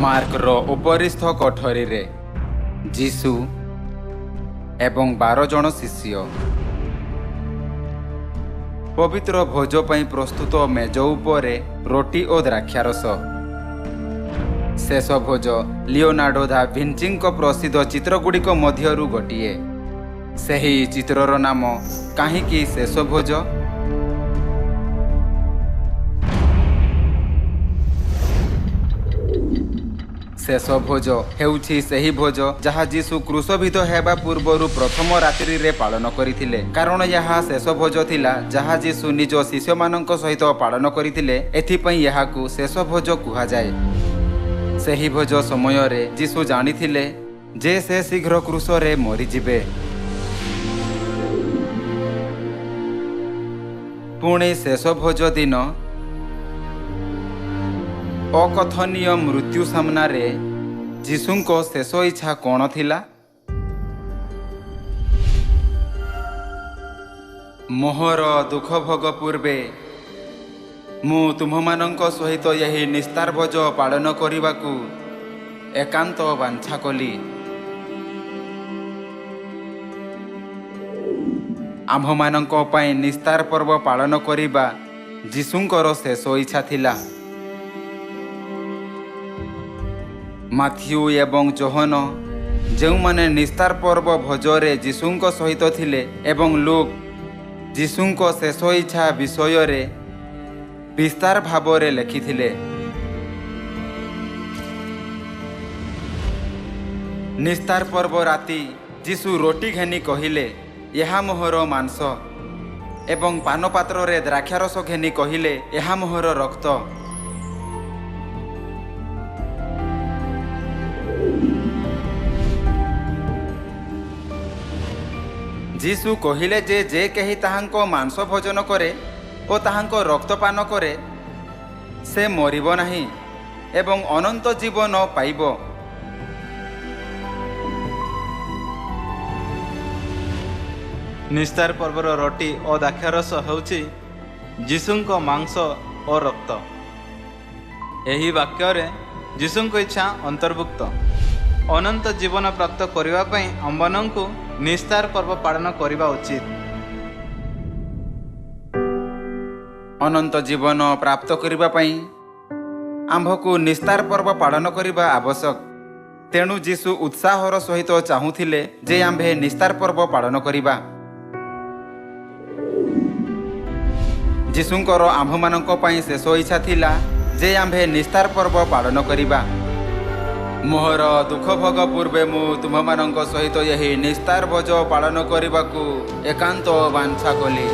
ମାର୍କର ଉପରିସ୍ଥ କୋଠରୀରେ ଯୀଶୁ ଏବଂ 12 ଜଣ ଶିଷ୍ୟ ପବିତ୍ର ଭୋଜ ପାଇଁ ପ୍ରସ୍ତୁତ ମେଜ ଉପରେ ରୋଟି ଓ ଦ୍ରାକ୍ଷାରସ। ଶେଷ ଭୋଜ ଲିଓନାର୍ଡୋ ଦା ଭିଞ୍ଚିଙ୍କ ପ୍ରସିଦ୍ଧ ଚିତ୍ରଗୁଡ଼ିକ ମଧ୍ୟରୁ ଗୋଟିଏ। ସେହି ଚିତ୍ରର ନାମ କାହିଁକି ଶେଷ ଭୋଜ? ଶେଷ ଭୋଜ ହେଉଛି ସେହି ଭୋଜ ଯାହା ଯୀଶୁ କ୍ରୁଶବିଦ୍ଧ ହେବା ପୂର୍ବରୁ ପ୍ରଥମ ରାତ୍ରିରେ ପାଳନ କରିଥିଲେ। କାରଣ ଏହା ଶେଷ ଭୋଜ ଥିଲା ଯାହା ଯୀଶୁ ନିଜ ଶିଷ୍ୟମାନଙ୍କ ସହିତ ପାଳନ କରିଥିଲେ, ଏଥିପାଇଁ ଏହାକୁ ଶେଷ ଭୋଜ କୁହାଯାଏ। ସେହି ଭୋଜ ସମୟରେ ଯୀଶୁ ଜାଣିଥିଲେ ଯେ ସେ ଶୀଘ୍ର କ୍ରୁଶରେ ମରିଯିବେ। ପୁଣି ଶେଷ ଭୋଜ ଦିନ ଅକଥନୀୟ ମୃତ୍ୟୁ ସାମ୍ନାରେ ଯୀଶୁଙ୍କ ଶେଷ ଇଚ୍ଛା କ'ଣ ଥିଲା? ମୋହର ଦୁଃଖ ଭୋଗ ପୂର୍ବେ ମୁଁ ତୁମ୍ଭମାନଙ୍କ ସହିତ ଏହି ନିସ୍ତାର ଭୋଜ ପାଳନ କରିବାକୁ ଏକାନ୍ତ ବାଞ୍ଛା କଲି। ଆମ୍ଭମାନଙ୍କ ପାଇଁ ନିସ୍ତାର ପର୍ବ ପାଳନ କରିବା ଯୀଶୁଙ୍କର ଶେଷ ଇଚ୍ଛା ଥିଲା। ମାଥିଉ ଏବଂ ଯୋହନ, ଯେଉଁମାନେ ନିସ୍ତାର ପର୍ବ ଭୋଜରେ ଯୀଶୁଙ୍କ ସହିତ ଥିଲେ, ଏବଂ ଲୁକ୍ ଯୀଶୁଙ୍କ ଶେଷ ଇଚ୍ଛା ବିଷୟରେ ବିସ୍ତାର ଭାବରେ ଲେଖିଥିଲେ। ନିସ୍ତାର ପର୍ବ ରାତି ଯୀଶୁ ରୋଟି ଘେନି କହିଲେ, ଏହା ମୋହର ମାଂସ, ଏବଂ ପାନପାତ୍ରରେ ଦ୍ରାକ୍ଷାରସ ଘେନି କହିଲେ, ଏହା ମୋହର ରକ୍ତ। ଯୀଶୁ କହିଲେ ଯେ ଯେ କେହି ତାହାଙ୍କ ମାଂସ ଭୋଜନ କରେ ଓ ତାହାଙ୍କ ରକ୍ତ ପାନ କରେ, ସେ ମରିବ ନାହିଁ ଏବଂ ଅନନ୍ତ ଜୀବନ ପାଇବ। ନିସ୍ତାର ପର୍ବର ରୋଟି ଓ ଦ୍ରାକ୍ଷାରସ ହେଉଛି ଯୀଶୁଙ୍କ ମାଂସ ଓ ରକ୍ତ। ଏହି ବାକ୍ୟରେ ଯୀଶୁଙ୍କ ଇଚ୍ଛା ଅନ୍ତର୍ଭୁକ୍ତ। ଅନନ୍ତ ଜୀବନ ପ୍ରାପ୍ତ କରିବା ପାଇଁ ଆମ୍ଭମାନଙ୍କୁ ନିସ୍ତାର ପର୍ବ ପାଳନ କରିବା ଉଚିତ। ଅନନ୍ତ ଜୀବନ ପ୍ରାପ୍ତ କରିବା ପାଇଁ ଆମ୍ଭକୁ ନିସ୍ତାର ପର୍ବ ପାଳନ କରିବା ଆବଶ୍ୟକ। ତେଣୁ ଯୀଶୁ ଉତ୍ସାହର ସହିତ ଚାହୁଁଥିଲେ ଯେ ଆମ୍ଭେ ନିସ୍ତାର ପର୍ବ ପାଳନ କରିବା। ଯୀଶୁଙ୍କର ଆମ୍ଭମାନଙ୍କ ପାଇଁ ଶେଷ ଇଚ୍ଛା ଥିଲା ଯେ ଆମ୍ଭେ ନିସ୍ତାର ପର୍ବ ପାଳନ କରିବା। ମୋହର ଦୁଃଖ ଭୋଗ ପୂର୍ବେ ମୁଁ ତୁମ୍ଭମାନଙ୍କ ସହିତ ଏହି ନିସ୍ତାର ଭୋଜ ପାଳନ କରିବାକୁ ଏକାନ୍ତ ବାଞ୍ଛା କଲି।